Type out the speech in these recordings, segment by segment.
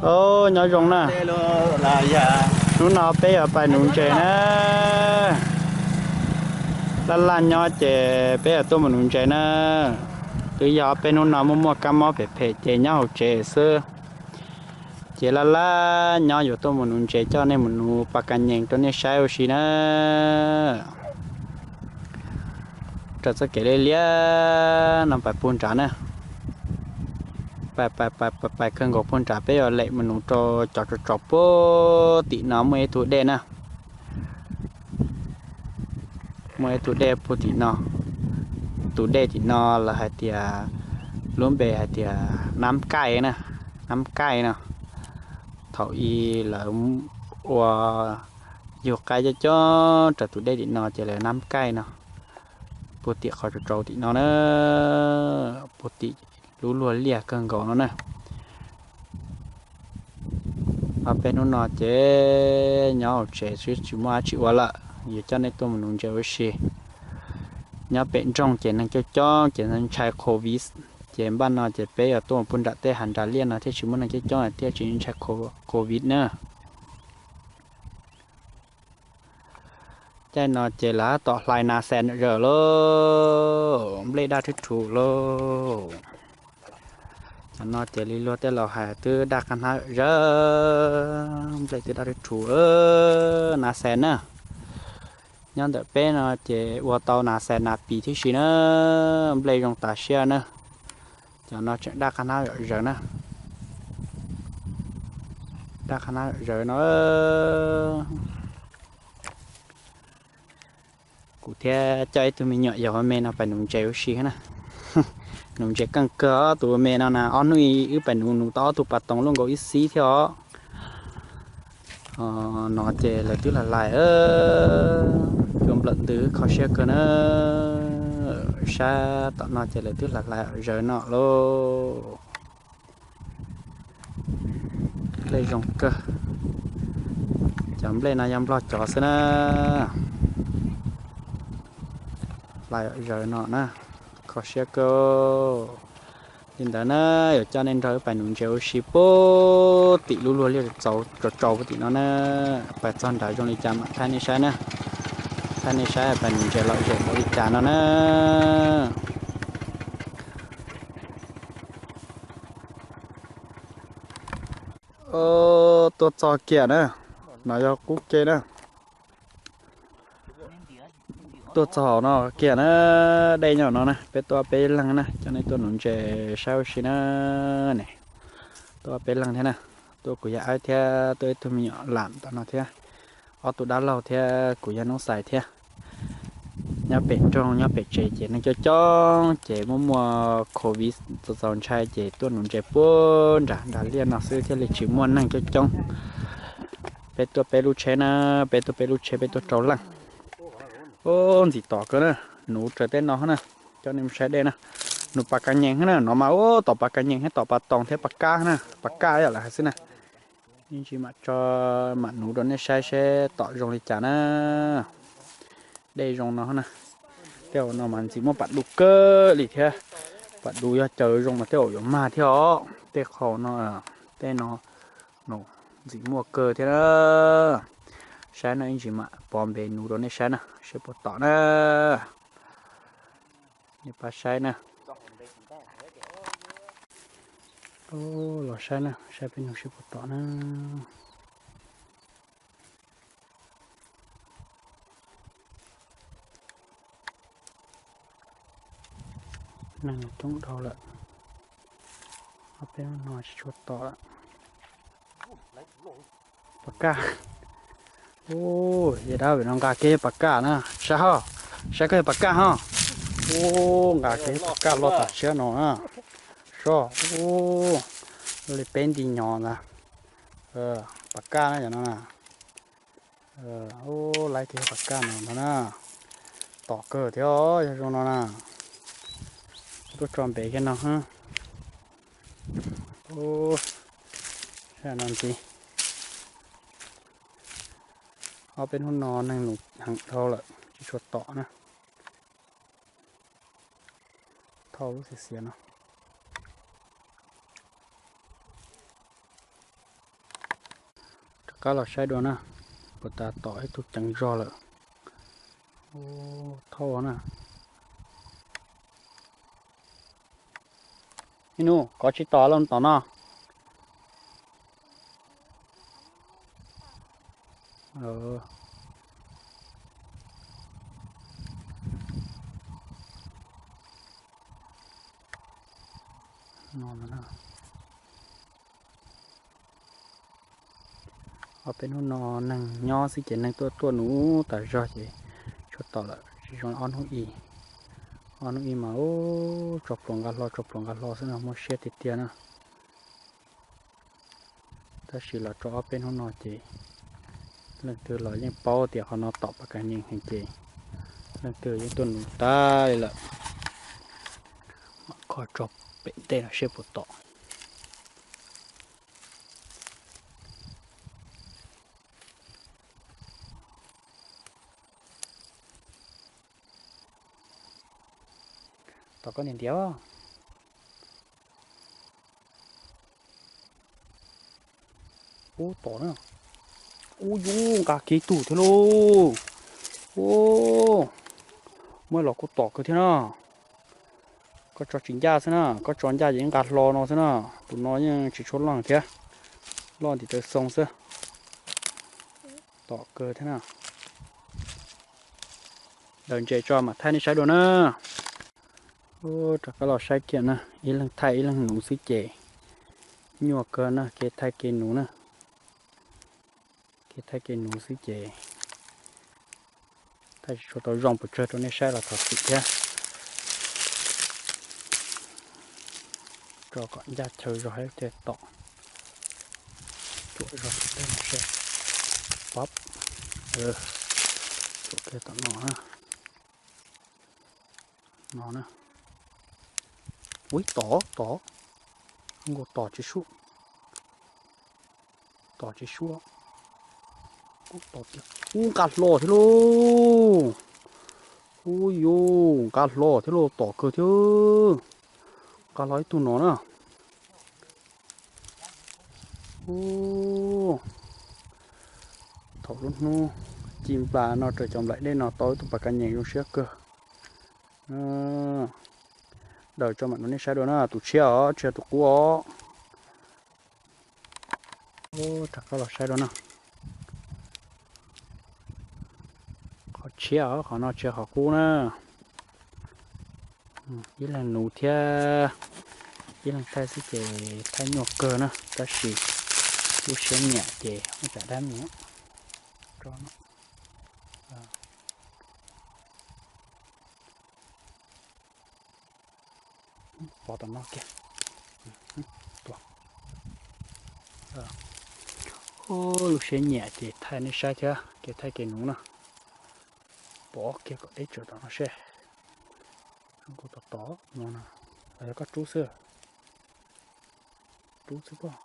Os, nyob zoo na. Hnub no peb yuav pais nuv ntses na. Laj laj nyob ces peb yuav tuaj mus nuv ntses na. Twb yog peb hnub no muaj muaj kab mob phem phem ces nyob hauv tsev xwb. Ces laj laj nyob yuav tuaj mus nuv ntses coj nej mus nuv pas kas nyees rau nej saib ua si na. Raws txoj kev liab liab no pais puag nrad na. Pais pais pais pais kawg nkaus puag nrad peb yuav lem mus nuv rau cov tsaus tsaus puag tim no muaj ib tug dej na. Muaj ib tug dej puag tim no. Tus dej tim no lawv hais tias, lub npe hais tias Nab Kaij na, Nab Kaij no. Thaum ub lawv ua yug qaib coob coob rau tus dej tim no ces lawv Nab Kaij no. Puag tim qhov tsaus tsaus tim no na, puag tim lub luag liaj kawg nkaus no na. Ob peb hnub no ces nyob hauv tsev xwb tsis muaj dab tsi ua lawm, yuav coj nej tuaj mus nuv ntses ua si. Nyob pem nroog ces neeg coob coob ces ntshai covid, ces npaj no ces peb yuav tuaj mus puag nram tej hav nram liaj no thiaj tsis muaj neeg coob coob thiaj tsis ntshai covid na. Caij no ces lawv tom hlais nas xes zawm lauj, nplej daj rhuv rhuv lauj. Cov no ces li luag tej laus hais twb daj qab hnab zawm, nplej twb daj rhuv rhuv nas xes na. Nyob ntawm peb no ces ua tau nas xes nas pis thiab si na, nplej zoo tas siab na. Cov no tseem daj qab hnab zawm na. Daj qab hnab zawm no. Kuv thiab coj ib tug me nyuam yaus me no pais nuv ntses ua si na. Nuv ntses keej kawg os, tus me no na ob hnub wb pais nuv nuv tau ob tug pas toos luaj nkaus ib xib thiab os. No ces lawv twb hlais hlais, cua nplawm ntws kho siab kawg na. Sab tom no ces lawv twb hlais hlais zawm no lauj. Nplej zoo kawg. Cov nplej no yog nplog cov xwb na. Hlais zawm no na, kho siab kawg. Li ntawd na, yuav coj nej nrog wb pais nuv ntses ua si puag tim lub luag liaj tsaus tsaus puag tim no na. Pais txog nrad zoo li cas mam thaij nej saib na. Thaij nej saib pais nuv ntses lom zem npaum li cas no na. Tuaj txog kiag na, no yog qub ke na. Tuaj txog no kiag na, dej nyob no na, peb tuaj peb leeg na, coj nej tuaj nuv ntses saib ua si na. Ne, tuaj peb leeg thiab na, tuaj kuv yog Aib thiab tuaj ib tug me nyuam lam tom no thiab, ob tug dab laug thiab kuv yog Noob Xais thiab. Nyob pem nroog nyob pem tsev ces neeg coob coob ces muaj muaj covid txaus txaus ntshai ces tuaj nuv ntses puag nram nram liaj no xwb thiaj li tsis muaj neeg coob coob. Peb tuaj peb lub tsheb na, peb tuaj peb lub tsheb peb tuaj rau leej. Ub, ntxim tom kawg na, nuv raws tej no na, coj nej mus saib dej na. Nuv pas kas nyees na, no mas ub tom pas kas nyees thiab tom pas toos thiab pas kab na, pas kaj yam lawv hais xwb na. Ib ntsis mam tso, mam nuv rau nej saib seb tom zoo li cas na. Dej zoo no na. Tej zaum no mas ntxim muaj pas dub kawg li thiab. Pas dub yog caws zoo mas tej zaum yuav mag thiab os. Tej qhov no, tej no, no ntxim muaj kawg thiab na. Saib no ib ntsis mam pov npe nuv rau nej saib na, seb puas tom na. Nej pab saib na. Los saib na, saib peb nuv seb puas tom na. Neeg coob dhau lawm, ob peb hnub no tsis tshua tom lawm. Pas kaj. Ub, yog dab pem no nqa kiag pas kaj na, saib ho, saib koj yog pas kaj ho. Ub, nqa kiag pas kaj loj tam siab no na. Soj, ub, li peb nti nyov ntag. Pas kaj na yom no na. Ub, laib kiag pas kaj no ntag na. Tom kawg thiab yog zoo no na. Tuaj tso npe kiag no. Ub, no ntxiv. Ob peb hnub no neeg nus heev dhau lawm tsis tshua tom na. Thauj lub xiav xiav no. qab los saib dua na, puas tas tom ib tug ceev zog lawm. Thauj na. Ib nub kov tsis tom los tom no. Ob peb hnub no neeg nyob xwb ces neeg tuaj tuaj nuv tas zog ces tsuas tom lawm tsis zoo ob hnub i. Ob hnub i mas ub tso pluas nqa hlo tso pluas nqa hlo xwb no muaj siab tiag tiag na. Tab sis los tso ob peb hnub no ces leej twg los yeej paub tias qhov no tom pas kas nyees heev ces leej twg yeej tuaj nuv tas li lawm. Mam kho tso pem ntej no seb puas tom. Tom koj niam ntiav. Ub tom na. Ub yus nqa kiag tug thiab lauj. Ub, muaj los kuj tom kawg thiab na. Koj tso tsis ncaj xwb na, koj tso ncaj ces nqa hlo no xwb na. Tus no yeej tsis tshua loj thiab, loj ntim taw xoo xwb. Tom kawg thiab na. Daws ntses tso mam thaij nej saib dua na. Rov qab los saib kiag na, ib leeg thaij ib leeg nuv xwb ces nyuaj kawg na, kev thaij kev nuv na. Kev thaij kev nuv xwb ces thaij tsis tshua tau zoo pes tsawg rau nej saib los thov txim thiab. Tso kom ncaj chaw zog thiaj tom. Cuam zog tej no seb. Pab. Cuam kiag tom no na. No na. Ub, tom, tom. Zoo nkaus tom tsis suab. Tom tsis suab. Ub, tom tiag. Ub, nqa hlo thiab lauj. Ub yus, nqa hlo thiab lauj, tom kawg thiab. Nqa hlo ib tug no na. Ub, thaum lub hnub ci nplas no raws cov nplaim dej no tau ib tug pas kas nyees zoo siab kawg. Daws tso mam rau nej saib dua na, tus tshiab os, tsis yog tus qub os. Rov qab los saib dua na. Qhov tshiab os, qhov no tsis yog qhov qub na. Ib leeg nuv thiab ib leeg thaij xwb ces thaij nyuaj kawg na, tab sis lub siab nyiam ces ua cas dab mus. Pov tom no kiag. Lub siab nyiam ces thaij nej saib thiab kev thaij kev nuv na. Pov kiag kom deb tsawv tom no seb. Zoo nkaus tom tom no na, los yog koj rub xwb. Rub xwb pob.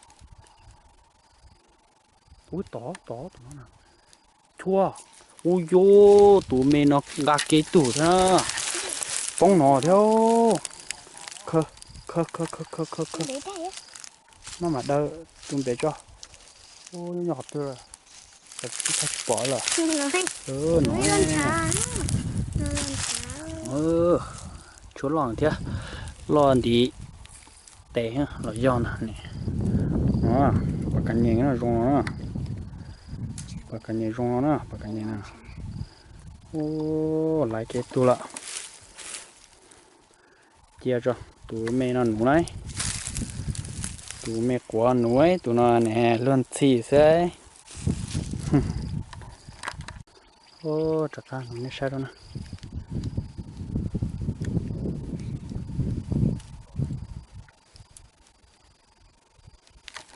Ub, tom tom tom no na. Chua. Ub yus, tus me no nqa kiag tug thiab. Poob no thiab. Khawb, khawb, khawb, khawb, khawb, khawb. Maj mam daws tus npem tso. Ub, nyob qhov twg lawm? Tsis pom lawm. No. Tshuav loj thiab, loj ntiv tes los yog na. Pas kas nyees no zoo no na. Pas kas nyees zoo no na, pas kas nyees na. Ub, laiv kiag tug lawm. Cia tso, tus me no nuv lauj. Tus me quav nuv, tus no ne luag ntxhi xwb. Rov qab nej saib rau na.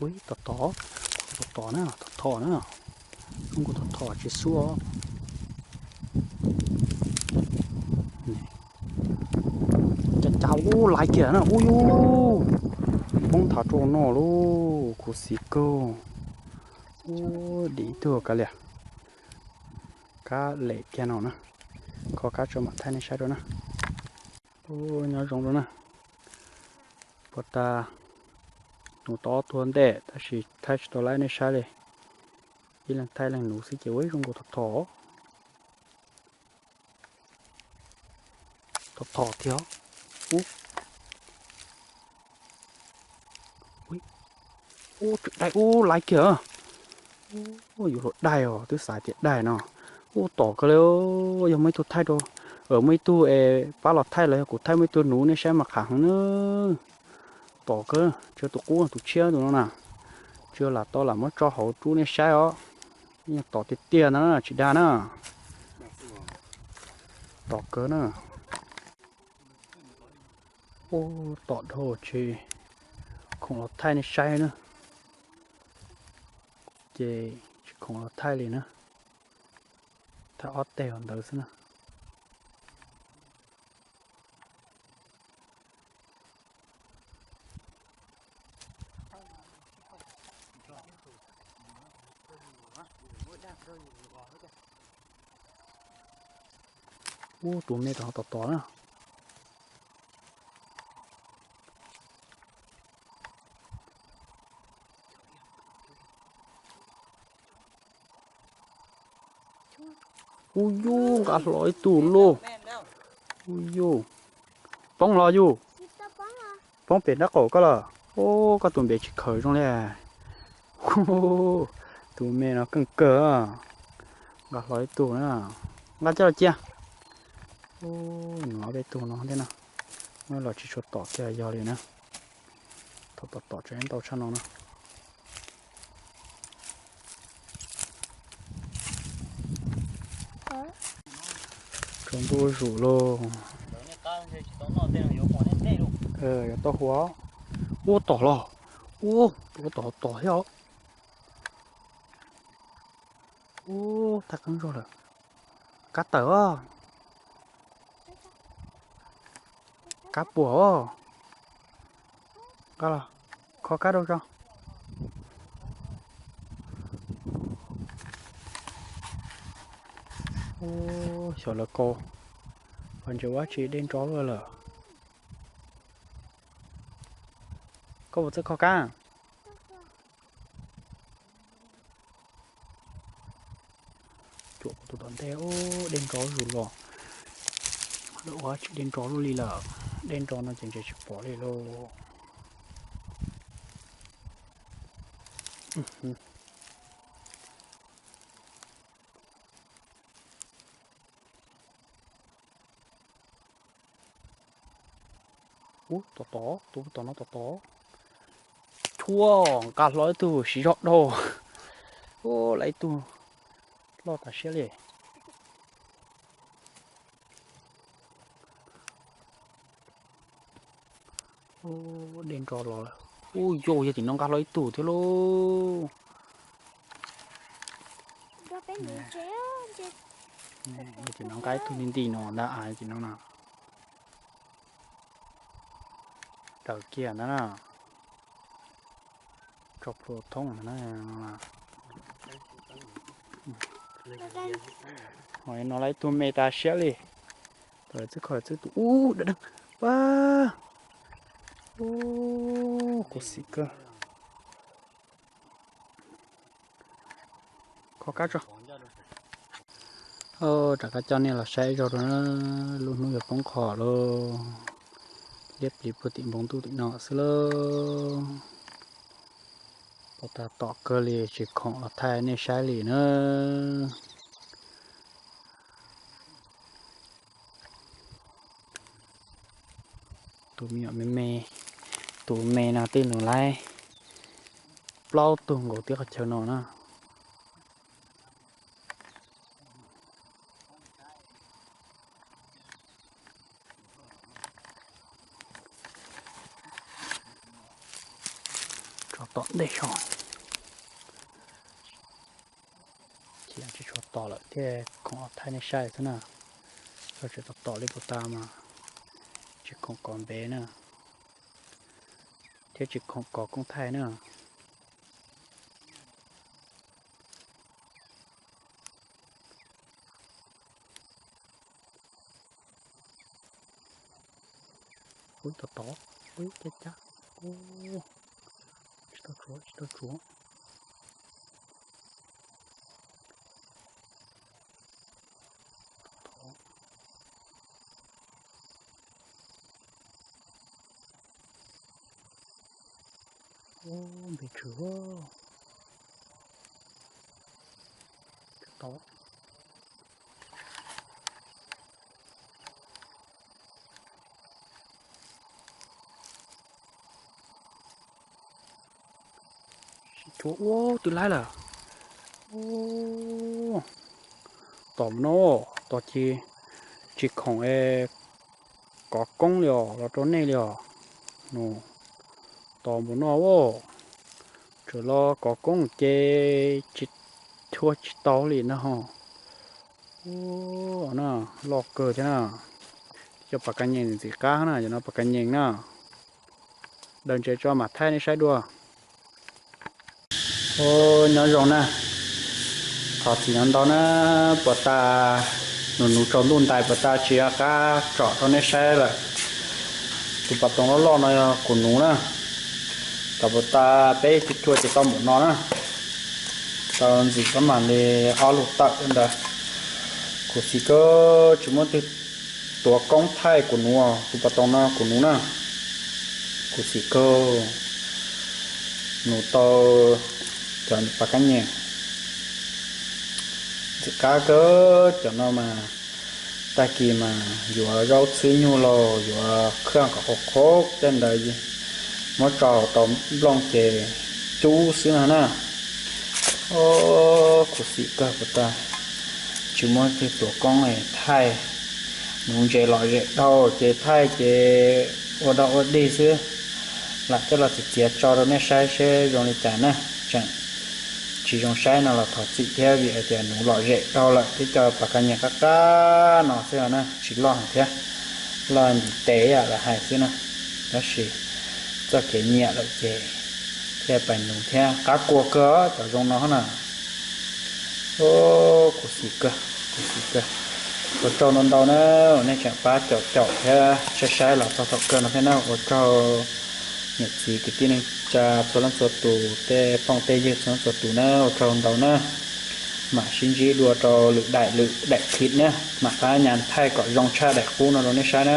Ub, tom tom, tom tom na, tom tom na. Zoo nkaus tom tom tsis xub. Cas cas ub laiv kiag na, ub yus, poob thav rau no lauj, khuv xim kawg. Ub, dim ib tug kav liam. Kab lem kiag no na, kho kab tso mam thaij nej saib rau na. Ub, nyob zoo rau na. Puas tas, nuv tau ob tug ntej tab sis thaij tsis tau laib nej saib li. Ib leeg thaij leej nuv xwb ces ua ib zoo nkaus thom thom. Thom thom thiab. Ub, ub, tseem daig ub laiv kiag. Ub, yuav luag daig os, twb xav tias daig no. Ub, tom kawg li, yog muaj ib tug thaij rau, muaj ib tug es pab los thaij los yog kuv thaij muaj ib tug nuv nej saib mas qham heev na. Tom kawg, tsis yog tus qub tus tshiab tus no na. Tsis yog lam tau lam muab tso hauv rub nej saib os. Yeej tom tiag tiag no na, tsis dag na. Tom kawg na. Ub, tom dhau tsis khoom los thaij nej saib na. Ces tsis khoom los thaij li na. Thaij ob teg hauv ntawd xwb na. Ub, tus me rau tom tom na. Ub, yus nqa hlo ib tug lauj. Ub, yus poob los yus. Poob pem nraub qaum koj lawm. Ub, koj tus npe tsis khaws zoo li. Tus me no keej kawg. Nqa hlo ib tug na. Nqa coj los cia. Ub, nws ob peb tug no thiab na. Muab los tsis tshua tom kiag yog li na. Thaum tom tom tseem ntau tshaj no na. Tsaus ntuj zuj zus lauj. Yuav tau huv. Ub, tom los. Ub, tus tom tom thiab os. Ub, tag qeeb zog lawm. Kab tawm os. Kab puas os. Nqa los, kho kab rau tso. Ub, xyov lawv kau, ho ntses ua tsis dej nro luaj lawm. Koj puas txawj kho kab? Cuam kuv tus tom ntej, dej nro zuj zus los. Lawv ua tsis dej nro luaj li lawm, dej nro no ces ntses tsis pom li lauj. Ub, tom tod, tus tom no tom tod. Chua, nqa hlo ib tug siv zog dhau. Ub, lawv ib tug loj tas siab li. Ub, dej nro los lawm. Ub, yog tim no nqa hlo ib tug thiab lauj. Tim no nqa ib tug nti nti no ntag, tim no na. Raws kiag ntag na. Tso plhuav thoob ntag na. Ho no lawv ib tug me tas siab li. Tawm txwb kho txwb tus ub dawb deeg. Pab. Ub, khuv xim kawg. Kho kab tso. Rov qab coj nej los saib zog rau na, lub hnub yuav poob qho lauj. Liab pliv puag tim npoo ntuj tim no xwb lauj. Pom tag tom kawg li, tsis khoom los thaij nej saib li na. Tus me nyuam me me, tus me no tej nws laib plaub tug nkaus tib qhov chaw no na. Tso tom ntej xyov. Ces tsis tshua tom lawm thiaj khoom thaij nej saib xwb na. Tso tsis tau tom li puas tas mas tsis khoom kov npe na, thiab tsis khoom kov koob thaij na. Ub, tod tod, ub, cab cab, ub, tsis tau tsuav, tsis tau tsuav. Ua twb laib lawm. Tos mus no, tos ces tsis khoom es kov koob li os los rau nej li os. Nus, tos mus no, tseem los kov koob ces tsis thua tsis tau li no. Loj kawg thiab na. Cov pas kas nyeem ntxim qab na, cov no pas kas nyeem na. Daws ntses tso mam thaij nej saib dua. Nyob zoo na, thov txim ntau na, puas tas nuv nuv tsaus ntuj ntais puas tas tsis nco qab tsom rau nej saib lawm. Tus pas toov loj loj no yog kuv nuv na, thaum puas tas peb tus thua ces tau npaum no na. Tau ntxim kab mam li ob lub tawm ntawd. Khuv xim kawg tsis muaj twg tuav koob thaij kuv nuv, tus pas toov no kuv nuv na. Khuv xim kawg, nuv tau cov pas kas nyeem ntxim qab kawg cov no mas. Tag kis mas yuav zaub txhwb nyuj lauj, yuav khaj kom qhuav qhuav tej ntawd, muab tso tau nplooj ces cub xwb no na. Khuv xim kawg puas tas tsis muaj twg tuav koob thaij. Nuv ntses lom zem dhau ces thaij ces ua dog ua dig xwb. Lam coj los txiav txiav tso rau nej saib seb zoo li cas na. Tseem tsis zoo saib no los thov txim thiab, vim hais tias nuv lom zem dhau lawm thiab cov pas kas nyeem qab qab no xwb na, tsis loj heev thiab. Loj ntiv tes yam lawv hais xwb na. Tab sis txoj kev nyiam lawm ces thiaj pais nuv thiab. Qab kua kawg cov zoo no na. Khuv xim kawg, khuv xim kawg. Ua tsaug ntau ntau na uas nej tseem pab caum caum thiab saib saib los txog thaum kawg no thiab na. Ua tsaug niam txiv kwv tij neej tsa txhua leej txhua tus, tej phooj tej ywg txhua leej txhua tus na, ua tsaug ntau na. Mam sib ntsib dua rau lwm daim lwm daim clip na, mam rov nyas thaij kom zoo tshaj daim qub no rau nej saib na.